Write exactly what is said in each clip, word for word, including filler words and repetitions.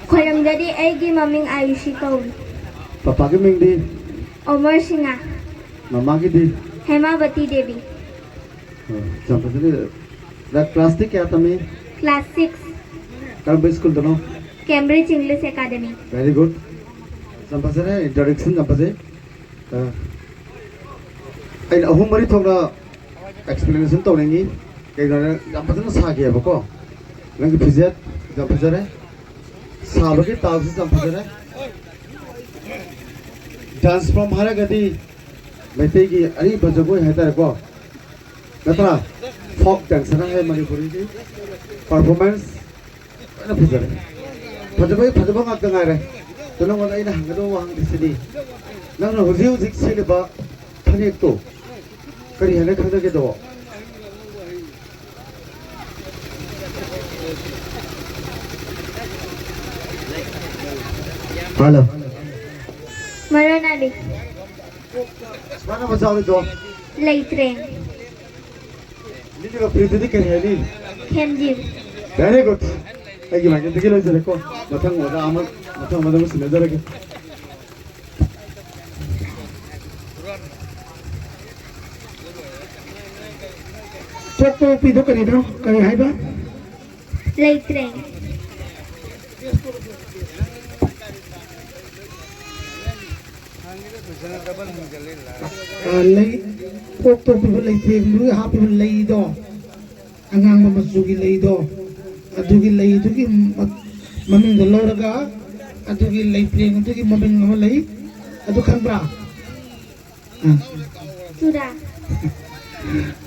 ꯈꯣꯏꯔꯝꯖꯔꯤ, ꯑꯩꯒꯤ ꯃꯃꯤꯡ ꯑꯌꯨꯁꯤ ꯀꯧꯏ꯫ ꯄꯄꯥꯒꯤ ꯃꯤꯡꯗꯤ? ꯑꯣꯃꯔ ꯁꯤꯡꯍ꯫ ꯃꯃꯥꯒꯤꯗꯤ? ꯍꯦꯃꯥꯕꯇꯤ ꯗꯦꯕꯤ꯫ ꯑ, ꯌꯥꯝ ꯐꯖꯅ꯫ ꯅꯪ ꯀ꯭ꯂꯥꯁꯇꯤ ꯀꯌꯥ ꯇꯝꯃꯤ? Class six. ꯀꯔꯝꯕ ꯁ꯭ꯀꯨꯜꯗꯅꯣ? Cambridge English academy. Very good. ꯌꯥꯝ ꯐꯖꯅ, introduction ꯌꯥꯝ ꯐꯖꯩ꯫ ꯑ, ꯑꯩꯅ ꯑꯍꯨꯝ ꯃꯔꯤ ꯊꯣꯛꯅ explanation ꯇꯧꯅꯤꯡꯉꯤ꯫ ꯀꯩꯒꯤꯅꯣ ꯍꯥꯏꯔ ꯌꯥꯝ ꯐꯖꯅ ꯁꯥꯈꯤꯑꯕꯀꯣ꯫ ꯅꯪꯒꯤ ꯐꯤꯖꯦꯠ ꯌꯥꯝ ꯐꯖꯔꯦ꯫ ꯁꯥꯕꯒꯤ ꯇꯥꯜꯁꯨ ꯌꯥꯝ ꯐꯖꯔꯦ꯫ Dance form ꯍꯥꯏꯔꯒꯗꯤ ꯃꯩꯇꯩꯒꯤ ꯑꯔꯤꯕ ꯖꯒꯣꯏ ꯍꯥꯏꯇꯥꯔꯦꯀꯣ, ꯅꯠꯇ꯭ꯔꯥ? Folk dance ꯍꯥꯏ ꯃꯅꯤꯄꯨꯔꯤꯒꯤ performance ꯂꯣꯏꯅ ꯐꯖꯔꯦ꯫ ꯐꯖꯕꯒꯤ ꯐꯖꯕ ꯉꯥꯛꯇ ꯉꯥꯏꯔꯦ꯫ ꯑꯗꯣ ꯅꯪꯉꯣꯟꯗ ꯑꯩꯅ ꯍꯪꯒꯗꯧꯕ ꯋꯥꯍꯪꯗꯤ ꯁꯤꯅꯤ, ꯅꯪꯅ ꯍꯧꯖꯤꯛ ꯍꯧꯖꯤꯛ ꯁꯦꯠꯂꯤꯕ ꯐꯅꯦꯛꯇꯣ ꯀꯔꯤ ꯍꯥꯏꯅ ꯈꯪꯅꯒꯦꯗꯣ? ꯍꯜꯂꯣ꯫ ꯃꯔꯣꯟ ꯑꯂꯤ꯫ ꯁꯨꯃꯥꯏꯅ ꯃꯆꯥ ꯑꯣꯏꯗꯣ꯫ ꯂꯩꯇ꯭ꯔꯦ꯫ ꯃꯤꯒꯤ ꯐꯨꯔꯤꯠꯇꯨꯗꯤ ꯀꯔꯤ ꯍꯥꯏꯅꯤ? ꯊꯦꯝꯖꯤꯟ꯫ Very good. ꯑꯩꯒꯤ ꯃꯥꯏꯀꯩꯗꯒꯤ ꯂꯣꯏꯖꯔꯦꯀꯣ꯫ ꯃꯊꯪ ꯑꯣꯖꯥ ꯑꯃ, ꯃꯊꯪ ꯑꯃꯗ ꯑꯃꯨꯛ ꯁꯤꯟꯅꯖꯔꯒꯦ꯫ ꯀꯣꯛꯇ ꯎꯞꯄꯤꯗꯣ ꯀꯔꯤꯅꯣ? ꯀꯔꯤ ꯍꯥꯏꯕ? ꯂꯩꯇ꯭ꯔꯦ꯫ ꯑ, ꯂꯩ, ꯀꯣꯛꯇ ꯎꯞꯄꯤꯕ ꯂꯩꯇ꯭ꯔꯦꯡꯗꯨꯒꯤ ꯍꯥꯞꯄꯤꯕ ꯂꯩꯗꯣ, ꯑꯉꯥꯡꯕ ꯃꯆꯨꯒꯤ ꯂꯩꯗꯣ, ꯑꯗꯨꯒꯤ ꯂꯩꯗꯨꯒꯤ ꯃ-, ꯃꯃꯤꯡꯗꯣ ꯂꯧꯔꯒ ꯑꯗꯨꯒꯤ ꯂꯩꯇ꯭ꯔꯦꯡ ꯑꯗꯨꯒꯤ ꯃꯃꯤꯡ ꯑꯃ ꯂꯩ, ꯑꯗꯨ ꯈꯪꯕ꯭ꯔꯥ? ꯑ꯫ ꯆꯨꯔꯥ꯫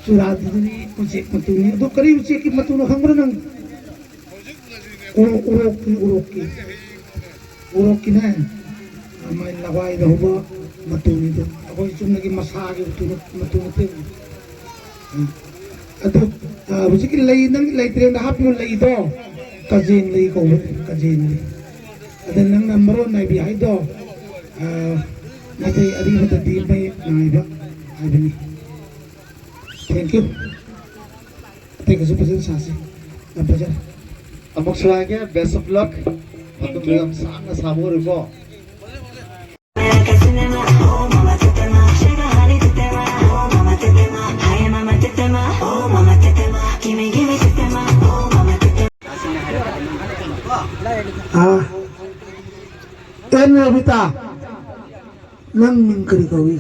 ꯆꯨꯔꯥꯗꯨꯗꯤ ꯎꯆꯦꯛ ꯃꯇꯨꯅꯤ꯫ ꯑꯗꯨ ꯀꯔꯤ ꯎꯆꯦꯛꯀꯤ ꯃꯇꯨꯅꯣ ꯈꯪꯕ꯭ꯔꯥ ꯅꯪ? ꯎꯔꯣꯛ-, ꯎꯔꯣꯛꯀꯤ, ꯎꯔꯣꯛꯀꯤ꯫ ꯎꯔꯣꯛꯀꯤꯅꯦ, ꯃꯥꯏ ꯂꯋꯥꯏꯗ ꯍꯧꯕ ꯃꯇꯨꯅꯤꯗꯣ꯫ ꯑꯩꯈꯣꯏ ꯆꯨꯝꯅꯒꯤ ꯃꯁꯥꯒꯤ ꯃꯇꯨ ꯅꯠ-, ꯃꯇꯨ ꯅꯠꯇꯦ꯫ ꯎꯝ꯫ ꯑꯗꯨ, ꯑ, ꯍꯧꯖꯤꯛꯀꯤ ꯂꯩ, ꯅꯪꯒꯤ ꯂꯩꯇ꯭ꯔꯦꯡꯗ ꯍꯥꯞꯄꯤꯕ ꯂꯩꯗꯣ, ꯀꯖꯦꯡ ꯂꯩ ꯀꯧꯕ, ꯀꯖꯦꯡ ꯂꯩ꯫ ꯑꯗ ꯅꯪꯅ ꯃꯔꯣꯟ ꯅꯥꯏꯕꯤ ꯍꯥꯏꯗꯣ, ꯑ, ꯃꯩꯇꯩ ꯑꯔꯤꯕꯗꯗꯤ ꯃꯌꯦꯛ ꯅꯥꯏꯕ ꯍꯥꯏꯕꯅꯤ꯫ Thank you꯫ ꯑꯇꯩꯒꯁꯨ ꯐꯖꯅ ꯁꯥꯁꯤ꯫ ꯌꯥꯝ ꯐꯖꯔꯦ꯫ ꯑꯃꯨꯛꯁꯨ ꯍꯥꯏꯒꯦ, best of luck. ꯃꯇꯨꯡꯗ ꯌꯥꯝ ꯁꯥꯡꯅ ꯁꯥꯕ ꯑꯣꯏꯔꯣꯀꯣ꯫ ꯑꯥ, ꯑꯦꯟ ꯔꯕꯤꯇꯥ, ꯅꯪ ꯃꯤꯡ ꯀꯔꯤ ꯀꯧꯏ?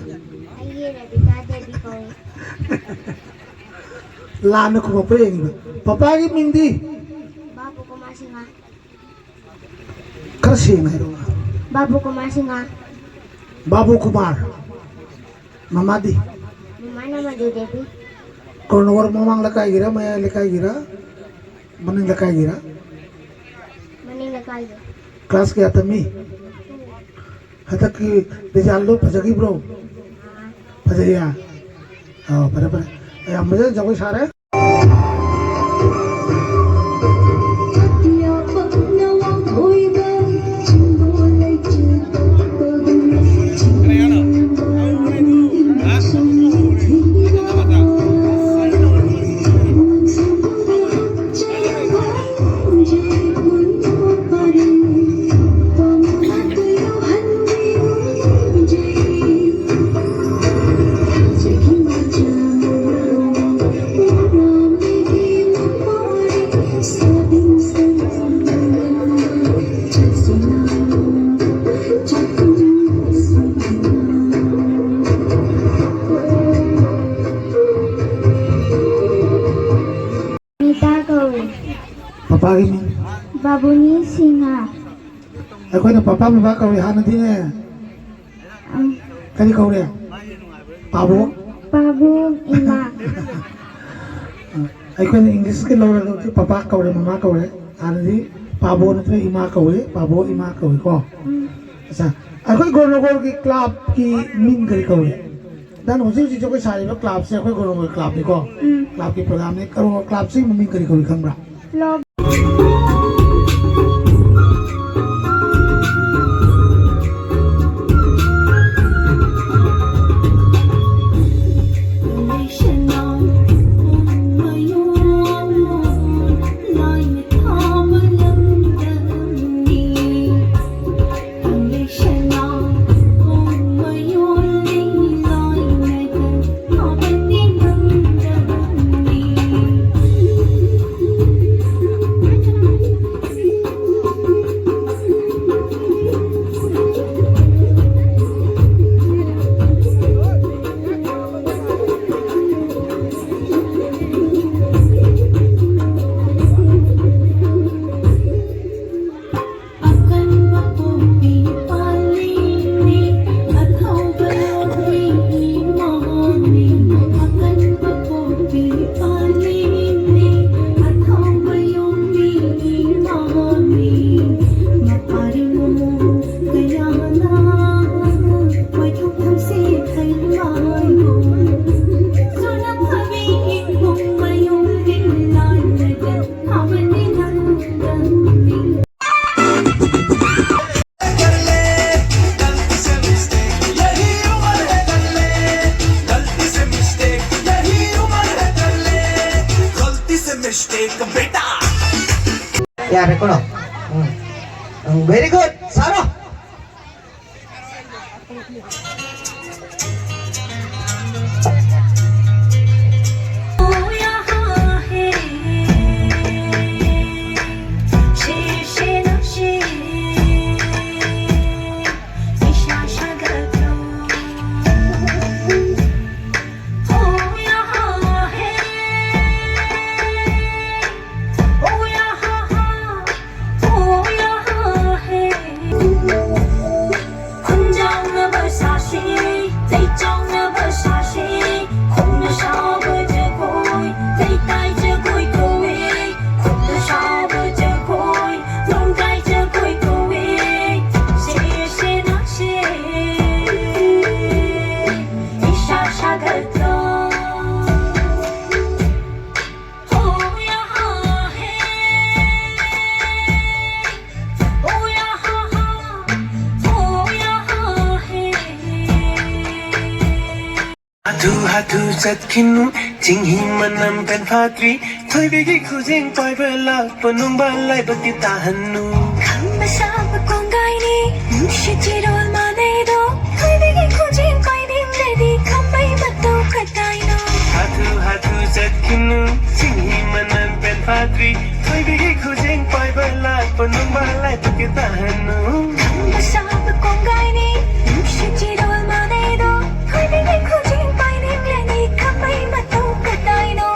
ꯑꯩꯒꯤ ꯔꯕꯤꯇꯥ ꯗꯦꯕꯤ ꯀꯧꯏ꯫ ꯂꯥꯟꯅ ꯈꯨꯝꯃꯛꯄ꯭ꯔꯥ ꯌꯦꯡꯉꯤꯕ꯫ ꯄꯄꯥꯒꯤ ꯃꯤꯡꯗꯤ? ꯕꯥꯕꯨ ꯀꯨꯃꯥꯔ ꯁꯤꯡꯍ꯫ ꯈꯔ ꯁꯦꯡꯅ ꯍꯥꯏꯔꯛꯑꯣ꯫ ꯕꯥꯕꯨ ꯀꯨꯃꯥꯔ ꯁꯤꯡꯍ꯫ ꯕꯥꯕꯨ ꯀꯨꯃꯥꯔ꯫ ꯃꯃꯥꯗꯤ? ꯃꯃꯥꯅ ꯃꯟꯖꯨ ꯗꯦꯕꯤ꯫ ꯀꯣꯔꯣꯅꯣꯒꯔ ꯃꯃꯥꯡ ꯂꯩꯀꯥꯏꯒꯤꯔ, ꯃꯌꯥꯏ ꯂꯩꯀꯥꯏꯒꯤꯔ, ꯃꯅꯤꯡ ꯂꯩꯀꯥꯏꯒꯤꯔ? ꯃꯅꯤꯡ ꯂꯩꯀꯥꯏꯒꯤ꯫ ꯀ꯭ꯂꯥꯁ ꯀꯌꯥ ꯇꯝꯃꯤ? ꯍꯟꯗꯛꯀꯤ ꯔꯤꯖꯜꯗꯣ ꯐꯖꯈꯤꯕ꯭ꯔꯣ? ꯐꯖꯩꯌꯦ? ꯑꯥ, ꯐꯔꯦ, ꯐꯔꯦ꯫ ꯌꯥꯝ ꯐꯖꯅ ꯖꯒꯣꯏ ꯁꯥꯔꯦ꯫ ꯅꯤꯇꯥ ꯀꯧꯏ꯫ ꯄꯄꯥꯒꯤ ꯃꯤꯡ? ꯕꯥꯕꯨꯅꯤ ꯁꯤꯡꯍ꯫ ꯑꯩꯈꯣꯏꯅ ꯄꯄꯥ ꯕꯕꯥ ꯀꯧꯏ ꯍꯥꯟꯅꯗꯤꯅꯦ꯫ ꯑꯪ꯫ ꯀꯔꯤ ꯀꯧꯔꯦ? ꯄꯥꯕꯨ? ꯄꯥꯕꯨ ꯏꯃꯥ꯫ ꯑꯩꯈꯣꯏꯅ ꯏꯪꯂꯤꯁꯀꯤ ꯂꯧꯔꯒ ꯄꯄꯥ ꯀꯧꯔꯦ, ꯃꯃꯥ ꯀꯧꯔꯦ꯫ ꯍꯥꯟꯅꯗꯤ ꯄꯥꯕꯨ ꯅꯠꯇ꯭ꯔꯒ ꯏꯃꯥ ꯀꯧꯏ, ꯄꯥꯕꯨ ꯏꯃꯥ ꯀꯧꯏꯀꯣ꯫ ꯎꯝ꯫ ꯑꯠꯆꯥ, ꯑꯩꯈꯣꯏ ꯒꯣꯔꯅꯣꯒꯣꯔꯒꯤ ꯀ꯭ꯂꯕꯀꯤ ꯃꯤꯡ ꯀꯔꯤ ꯀꯧꯏ? ꯅꯪ ꯍꯧꯖꯤꯛ ꯍꯧꯖꯤꯛ ꯖꯒꯣꯏ ꯁꯥꯔꯤꯕ ꯀ꯭ꯂꯕꯁꯦ ꯑꯩꯈꯣꯏ ꯒꯣꯔꯅꯣꯒꯣꯔ ꯀ꯭ꯂꯕꯅꯤꯀꯣ? ꯎꯝ꯫ ꯀ꯭ꯂꯕꯀꯤ ꯄ꯭ꯔꯣꯒ꯭ꯔꯥꯝꯅꯤ꯫ ꯒꯣꯔꯅꯣꯒꯣꯔ ꯀ꯭ꯂꯕꯁꯤꯒꯤ ꯃꯃꯤꯡ ꯀꯔꯤ ꯀꯧꯏ ꯈꯪꯕ꯭ꯔꯥ? ꯀ꯭ꯂꯕ꯫ ꯌꯥꯔꯦꯀꯣ? ꯎꯝ. ꯎꯝ, very good. ꯁꯥꯔꯣ. ꯍꯥꯊꯨ ꯍꯥꯊꯨ ꯆꯠꯈꯤꯅꯨ, ꯆꯤꯡꯍꯤ ꯃꯅꯝ ꯐꯦꯟ ꯐꯥꯠꯇ꯭ꯔꯤ, ꯊꯣꯏꯕꯤꯒꯤ ꯈꯨꯖꯦꯡ ꯄꯥꯏꯕ ꯂꯥꯛꯄ ꯅꯣꯡꯕꯥꯜ ꯂꯥꯏꯕꯛꯀꯤ ꯇꯥꯍꯟꯅꯨ꯫ ꯈꯝꯕ ꯁꯥꯕ ꯀꯣꯡꯒꯥꯏꯅꯤ, ꯅꯨꯡꯁꯤꯠ ꯆꯤꯔꯣꯜ ꯃꯥꯟꯅꯩꯗꯣ, ꯊꯣꯏꯕꯤꯒꯤ ꯈꯨꯖꯦꯡ ꯄꯥꯏꯅꯤꯡꯂꯗꯤ ꯈꯝꯕꯩ ꯃꯇꯧ ꯀꯗꯥꯏꯅꯣ? ꯍꯥꯊꯨ ꯍꯥꯊꯨ ꯆꯠꯈꯤꯅꯨ, ꯆꯤꯡꯍꯤ ꯃꯅꯝ ꯐꯦꯟ ꯐꯥꯠꯇ꯭ꯔꯤ, ꯊꯣꯏꯕꯤꯒꯤ ꯈꯨꯖꯦꯡ ꯄꯥꯏꯕ ꯂꯥꯛꯄ ꯅꯣꯡꯕꯥꯜ ꯂꯥꯏꯕꯛꯀꯤ ꯇꯥꯍꯟꯅꯨ꯫ ꯈꯝꯕ ꯁꯥꯕ ꯀꯣꯡꯒꯥꯏꯅꯤ, ꯅꯨꯡꯁꯤꯠ ꯆꯤꯔꯣꯜ ꯃꯥꯟꯅꯩꯗꯣ, ꯊꯣꯏꯕꯤꯒꯤ ꯈꯨꯖꯦꯡ ꯄꯥꯏꯅꯤꯡꯂꯗꯤ ꯈꯝꯕꯩ ꯃꯇꯧ ꯀꯗꯥꯏꯅꯣ?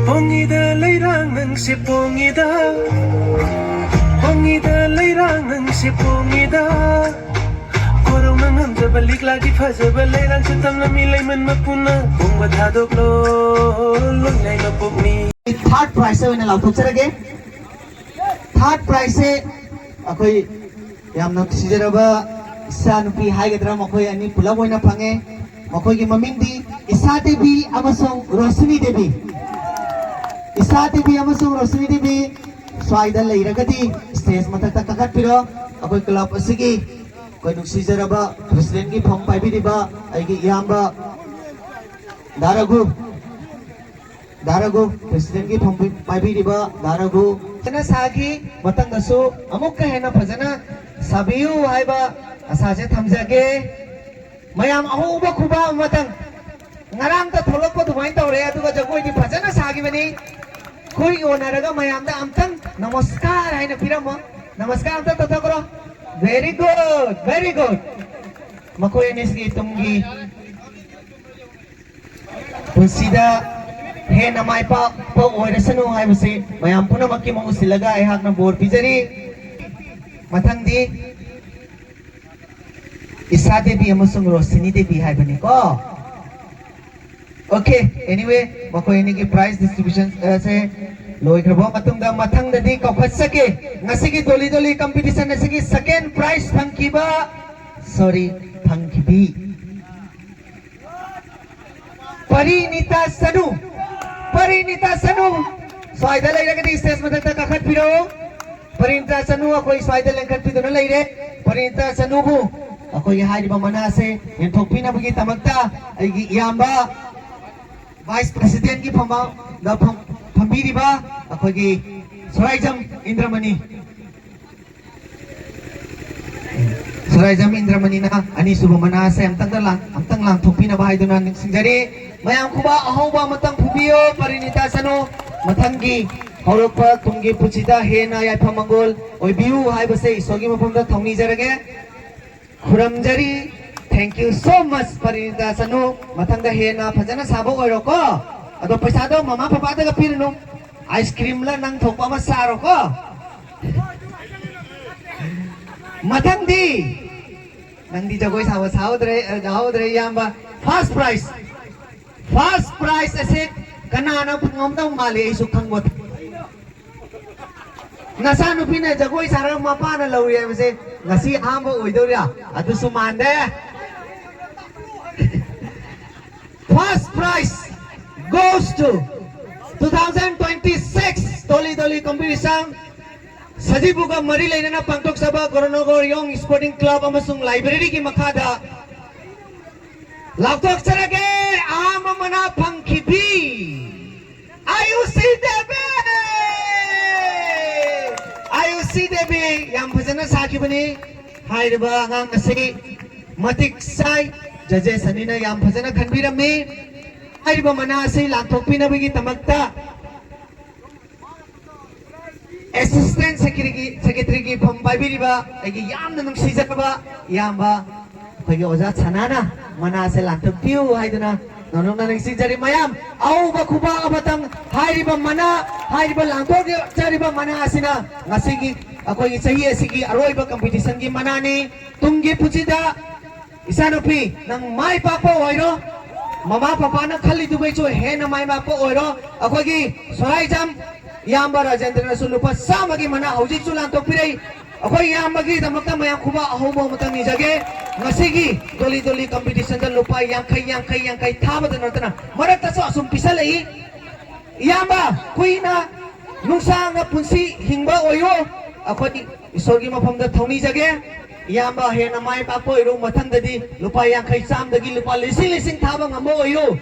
ꯄꯣꯡꯉꯤꯗ ꯂꯩꯔꯥꯡ ꯅꯪꯁꯦ ꯄꯣꯡꯉꯤꯗ, ꯄꯣꯡꯉꯤꯗ ꯂꯩꯔꯥꯡ ꯅꯪꯁꯦ ꯄꯣꯡꯉꯤꯗ꯫ ꯀꯣꯔꯧꯅ ꯉꯝꯖꯕ ꯂꯤꯛꯂꯥꯒꯤ ꯐꯖꯕ ꯂꯩꯔꯥꯡꯁꯦ ꯇꯝꯂꯝꯃꯤ ꯂꯩꯃꯟ ꯃꯄꯨꯅ ꯄꯣꯡꯕ ꯊꯥꯗꯣꯛꯂꯣ, ꯂꯣꯏꯅꯥꯏ ꯃꯄꯣꯛꯅꯤ꯫ Third prize ꯑꯣꯏꯅ ꯂꯥꯎꯊꯣꯛꯆꯔꯒꯦ꯫ Third prize ꯁꯦ ꯑꯩꯈꯣꯏ ꯌꯥꯝꯅ ꯅꯨꯡꯁꯤꯖꯔꯕ ꯏꯆꯥꯅꯨꯄꯤ ꯍꯥꯏꯒꯗ꯭ꯔꯥ, ꯃꯈꯣꯏ ꯑꯅꯤ ꯄꯨꯂꯞ ꯑꯣꯏꯅ ꯐꯪꯉꯦ꯫ ꯃꯈꯣꯏꯒꯤ ꯃꯃꯤꯡꯗꯤ ꯏꯁꯥ ꯗꯦꯕꯤ ꯑꯃꯁꯨꯡ ꯔꯣꯁꯤꯅꯤ ꯗꯦꯕꯤ꯫ ꯇꯥ ꯇꯤꯚꯤ ꯑꯃꯁꯨꯡ ꯔꯣꯁꯅꯤ ꯇꯤꯚꯤ ꯁ꯭ꯋꯥꯏꯗ ꯂꯩꯔꯒꯗꯤ ꯁ꯭ꯇꯦꯖ ꯃꯊꯛꯇ ꯀꯥꯈꯠꯄꯤꯔꯣ꯫ ꯑꯩꯈꯣꯏ ꯀ꯭ꯂꯕ ꯑꯁꯤꯒꯤ ꯑꯩꯈꯣꯏ ꯅꯨꯡꯁꯤꯖꯔꯕ ꯄ꯭ꯔꯁꯤꯗꯦꯟꯒꯤ ꯐꯝ ꯄꯥꯏꯕꯤꯔꯤꯕ ꯑꯩꯒꯤ ꯏꯌꯥꯝꯕ ꯗꯥ ꯔꯘꯨ, ꯗꯥ ꯔꯘꯨ, ꯄ꯭ꯔꯁꯤꯗꯦꯟꯒꯤ ꯐꯝ ꯄꯥꯏꯕꯤꯔꯤꯕ ꯗꯥ ꯔꯘꯨ꯫ ꯐꯖꯅ ꯁꯥꯈꯤ꯫ ꯃꯊꯪꯗꯁꯨ ꯑꯃꯨꯛꯀ ꯍꯦꯟꯅ ꯐꯖꯅ ꯁꯥꯕꯤꯌꯨ ꯍꯥꯏꯕ ꯑꯁꯥꯁꯦ ꯊꯝꯖꯒꯦ꯫ ꯃꯌꯥꯝ ꯑꯍꯧꯕ ꯈꯨꯕꯥꯛ ꯑꯃꯇꯪ꯫ ꯉꯔꯥꯡꯇ ꯊꯣꯛꯂꯛꯄ ꯑꯗꯨꯃꯥꯏꯅ ꯇꯧꯔꯦ, ꯑꯗꯨꯒ ꯖꯒꯣꯏꯗꯤ ꯐꯖꯅ ꯁꯥꯈꯤꯕꯅꯤ꯫ ꯈꯨꯠ ꯌꯣꯟꯅꯔꯒ ꯃꯌꯥꯝꯗ ꯑꯝꯇꯪ ꯅꯃꯁꯀꯥꯔ ꯍꯥꯏꯅ ꯄꯤꯔꯝꯃꯣ꯫ ꯅꯃꯁꯀꯥꯔ ꯑꯝꯇꯪ ꯇꯧꯊꯣꯛꯈ꯭ꯔꯣ꯫ Very good, very good꯫ ꯃꯈꯣꯏ ꯑꯅꯤꯁꯤꯒꯤ ꯇꯨꯡꯒꯤ ꯄꯨꯟꯁꯤꯗ ꯍꯦꯟꯅ ꯃꯥꯏ ꯄꯥꯛꯄ ꯑꯣꯏꯔꯁꯅꯨ ꯍꯥꯏꯕꯁꯤ ꯃꯌꯥꯝ ꯄꯨꯝꯅꯃꯛꯀꯤ ꯃꯍꯨꯠ ꯁꯤꯜꯂꯒ ꯑꯩꯍꯥꯛꯅ ꯕꯣꯔ ꯄꯤꯖꯔꯤ꯫ ꯃꯊꯪꯗꯤ ꯏꯁꯥ ꯗꯦꯕꯤ ꯑꯃꯁꯨꯡ ꯔꯣꯁꯤꯅꯤ ꯗꯦꯕꯤ ꯍꯥꯏꯕꯅꯤꯀꯣ꯫ Okay, anyway, ꯃꯈꯣꯏ ꯑꯅꯤꯒꯤ prize distribution ꯑꯁꯦ ꯂꯣꯏꯈ꯭ꯔꯕ ꯃꯇꯨꯡꯗ ꯃꯊꯪꯗꯗꯤ ꯀꯧꯈꯠꯆꯒꯦ꯫ ꯉꯁꯤꯒꯤ ꯗꯣꯂꯤ ꯗꯣꯂꯤ competition ꯑꯁꯤꯒꯤ second prize ꯐꯪꯈꯤꯕ, sorry, ꯐꯪꯈꯤꯕꯤ ꯄꯔꯤꯅꯤꯇꯥ ꯆꯅꯨ, ꯄꯔꯤꯅꯤꯇꯥ ꯆꯅꯨ, ꯁ꯭ꯋꯥꯏꯗ ꯂꯩꯔꯒꯗꯤ stage ꯃꯊꯛꯇ ꯀꯥꯈꯠꯄꯤꯔꯛꯎ꯫ ꯄꯔꯤꯅꯤꯇꯥ ꯆꯅꯨ ꯑꯩꯈꯣꯏ ꯁ꯭ꯋꯥꯏꯗ ꯂꯦꯡꯈꯠꯄꯤꯗꯨꯅ ꯂꯩꯔꯦ꯫ ꯄꯔꯤꯅꯤꯇꯥ ꯆꯅꯨꯕꯨ ꯑꯩꯈꯣꯏꯒꯤ ꯍꯥꯏꯔꯤꯕ ꯃꯅꯥ ꯑꯁꯦ ꯌꯦꯟꯊꯣꯛꯄꯤꯅꯕꯒꯤ ꯗꯃꯛꯇ ꯑꯩꯒꯤ ꯏꯌꯥꯝꯕ vice presidentꯀꯤ ꯐꯝꯕꯥꯛꯗ ꯐꯝ-, ꯐꯝꯕꯤꯔꯤꯕ ꯑꯩꯈꯣꯏꯒꯤ ꯁꯣꯔꯥꯏꯖꯝ ꯏꯟꯗ꯭ꯔꯃꯅꯤ, ꯁꯣꯔꯥꯏꯖꯝ ꯏꯟꯗ꯭ꯔꯃꯅꯤꯅ ꯑꯅꯤꯁꯨꯕ ꯃꯅꯥ ꯑꯁꯦ ꯑꯝꯇꯪꯗ ꯂꯥꯡ-, ꯑꯝꯇꯪ ꯂꯥꯡꯊꯣꯛꯄꯤꯅꯕ ꯍꯥꯏꯗꯨꯅ ꯅꯤꯡꯁꯤꯡꯖꯔꯤ꯫ ꯃꯌꯥꯝ ꯈꯨꯕꯥꯛ ꯑꯍꯧꯕ ꯑꯃꯇꯪ ꯐꯨꯕꯤꯌꯨ, ꯄꯔꯤꯅꯤꯇꯥ ꯆꯅꯨ꯫ ꯃꯊꯪꯒꯤ ꯍꯧꯔꯛꯄ ꯇꯨꯡꯒꯤ ꯄꯨꯟꯁꯤꯗ ꯍꯦꯟꯅ ꯌꯥꯏꯐ ꯃꯪꯒꯣꯜ ꯑꯣꯏꯕꯤꯌꯨ ꯍꯥꯏꯕꯁꯦ ꯏꯁꯣꯔꯒꯤ ꯃꯐꯝꯗ ꯊꯧꯅꯤꯖꯔꯒꯦ, ꯈꯨꯔꯨꯝꯖꯔꯤ꯫ Thank you so much, ꯄꯔꯤꯅꯤꯇꯥ ꯆꯅꯨ꯫ ꯃꯊꯪꯗ ꯍꯦꯟꯅ ꯐꯖꯅ ꯁꯥꯕ ꯑꯣꯏꯔꯣꯀꯣ꯫ ꯑꯗꯣ ꯄꯩꯁꯥꯗꯣ ꯃꯃꯥ ꯄꯄꯥꯗꯒ ꯄꯤꯔꯨꯅꯨ, ice creamꯂ ꯅꯪ ꯊꯣꯛꯄ ꯑꯃ ꯆꯥꯔꯣꯀꯣ꯫ ꯃꯊꯪꯗꯤ ꯅꯪꯗꯤ ꯖꯒꯣꯏ ꯁꯥꯕ ꯁꯥꯍꯧꯗ꯭ꯔꯦ, ꯑ, ꯌꯥꯍꯧꯗ꯭ꯔꯦ, ꯏꯌꯥꯝꯕ꯫ First prize, first prize ꯑꯁꯦ ꯀꯅꯥꯅ ꯐꯪꯉꯝꯗꯧ ꯃꯥꯜꯂꯤ? ꯑꯩꯁꯨ ꯈꯪꯕ꯫ ꯅꯆꯥꯅꯨꯄꯤꯅ ꯖꯒꯣꯏ ꯁꯥꯔꯒ ꯃꯄꯥꯅ ꯂꯧꯏ ꯍꯥꯏꯕꯁꯦ ꯉꯁꯤ ꯑꯍꯥꯟꯕ ꯑꯣꯏꯗꯣꯏꯔꯥ? ꯑꯗꯨꯁꯨ ꯃꯥꯟꯗꯦ꯫ First prize goes to two thousand twenty competition ꯁꯖꯤꯕꯨꯒ ꯃꯔꯤ ꯂꯩꯅꯅ ꯄꯥꯡꯊꯣꯛꯆꯕ ꯒꯣꯔꯣꯅꯣꯒꯣꯔ ꯌꯣꯡ ꯁ꯭ꯄꯣꯔꯇꯤꯡ ꯀ꯭ꯂꯕ ꯑꯃꯁꯨꯡ ꯂꯥꯏꯕ꯭ꯔꯦꯔꯤꯒꯤ ꯃꯈꯥꯗ ꯂꯥꯎꯊꯣꯛꯆꯔꯒꯦ꯫ ꯑꯍꯥꯟꯕ ꯃꯅꯥ ꯐꯪꯈꯤꯕꯤ ꯑꯌꯨꯁꯤ ꯗꯦꯕꯤ꯫ ꯑꯌꯨꯁꯤ ꯗꯦꯕꯤ ꯌꯥꯝ ꯐꯖꯅ ꯁꯥꯈꯤꯕꯅꯤ꯫ ꯍꯥꯏꯔꯤꯕ ꯑꯉꯥꯡ ꯑꯁꯤ ꯃꯇꯤꯛ ꯆꯥꯏ꯫ ꯖꯖꯦꯁ ꯑꯅꯤꯅ ꯌꯥꯝ ꯐꯖꯅ ꯈꯟꯕꯤꯔꯝꯃꯤ꯫ ꯍꯥꯏꯔꯤꯕ ꯃꯅꯥ ꯑꯁꯤ ꯂꯥꯟꯊꯣꯛꯄꯤꯅꯕꯒꯤꯗꯃꯛꯇ ꯑꯦꯁꯤꯁꯇꯦꯟ ꯁꯦꯀ꯭ꯔꯦꯇꯔꯤꯒꯤ ꯁꯦꯀ꯭ꯔꯦꯇꯔꯤꯒꯤ ꯐꯝ ꯄꯥꯏꯕꯤꯔꯤꯕ ꯑꯩꯒꯤ ꯌꯥꯝꯅ ꯅꯨꯡꯁꯤꯖꯔꯕ ꯏꯌꯥꯝꯕ ꯑꯩꯈꯣꯏꯒꯤ ꯑꯣꯖꯥ ꯁꯅꯥꯅ ꯃꯅꯥꯁꯦ ꯂꯥꯟꯊꯣꯛꯄꯤꯌꯨ ꯍꯥꯏꯗꯨꯅ ꯅꯣꯂꯨꯛꯅ ꯅꯤꯡꯁꯤꯡꯖꯔꯤ꯫ ꯃꯌꯥꯝ ꯑꯍꯧꯕ ꯈꯨꯕꯥꯛ ꯑꯃꯇꯪ꯫ ꯍꯥꯏꯔꯤꯕ ꯃꯅꯥ, ꯍꯥꯏꯔꯤꯕ ꯂꯥꯟꯊꯣꯛꯆꯔꯤꯕ ꯃꯅꯥ ꯑꯁꯤꯅ ꯉꯁꯤꯒꯤ ꯑꯩꯈꯣꯏꯒꯤ ꯆꯍꯤ ꯑꯁꯤꯒꯤ ꯑꯔꯣꯏꯕ ꯀꯝꯄꯤꯇꯤꯁꯟꯒꯤ ꯃꯅꯥꯅꯤ꯫ ꯇꯨꯡꯒꯤ ꯄꯨꯟꯁꯤꯗ ꯏꯆꯥꯅꯨꯄꯤ, ꯅꯪ ꯃꯥꯏ ꯄꯥꯛꯄ ꯑꯣꯏꯔꯣ, ꯃꯃꯥ ꯄꯄꯥꯅ ꯈꯜꯂꯤꯗꯨꯒꯩꯁꯨ ꯍꯦꯟꯅ ꯃꯥꯏ ꯄꯥꯛꯄ ꯑꯣꯏꯔꯣ꯫ ꯑꯩꯈꯣꯏꯒꯤ ꯁꯣꯔꯥꯏꯖꯝ ꯏꯌꯥꯝꯕ ꯔꯥꯖꯦꯟꯗ꯭ꯔꯅꯁꯨ ꯂꯨꯄꯥ ꯆꯥꯝꯃꯒꯤ ꯃꯅꯥ ꯍꯧꯖꯤꯛꯁꯨ ꯂꯥꯟꯊꯣꯛꯄꯤꯔꯛꯏ꯫ ꯑꯩꯈꯣꯏ ꯏꯌꯥꯝꯕꯒꯤꯗꯃꯛꯇ ꯃꯌꯥꯝ ꯈꯨꯕꯥꯛ ꯑꯍꯧꯕ ꯑꯃꯇꯪ ꯅꯤꯖꯒꯦ꯫ ꯉꯁꯤꯒꯤ ꯗꯣꯂꯤ ꯗꯣꯂꯤ ꯀꯝꯄꯤꯇꯤꯁꯟꯗ ꯂꯨꯄꯥ ꯌꯥꯡꯈꯩ, ꯌꯥꯡꯈꯩ, ꯌꯥꯡꯈꯩ ꯊꯥꯕꯗ ꯅꯠꯇꯅ ꯃꯔꯛꯇꯁꯨ ꯑꯁꯨꯝ ꯄꯤꯁꯜꯂꯛꯏ꯫ ꯏꯌꯥꯝꯕ, ꯀꯨꯏꯅ ꯅꯨꯡꯁꯥꯡꯅ ꯄꯨꯟꯁꯤ ꯍꯤꯡꯕ ꯑꯣꯏꯌꯨ꯫ ꯑꯩꯈꯣꯏ ꯏꯁꯣꯔꯒꯤ ꯃꯐꯝꯗ ꯊꯧꯅꯤꯖꯒꯦ꯫ ꯏꯌꯥꯝꯕ ꯍꯦꯟꯅ ꯃꯥꯏ ꯄꯥꯛꯄ ꯑꯣꯏꯔꯨ꯫ ꯃꯊꯪꯗꯗꯤ ꯂꯨꯄꯥ ꯌꯥꯡꯈꯩ, ꯆꯥꯝꯗꯒꯤ ꯂꯨꯄꯥ ꯂꯤꯁꯤꯡ ꯂꯤꯁꯤꯡ ꯊꯥꯕ ꯉꯝꯕ ꯑꯣꯏꯌꯨ꯫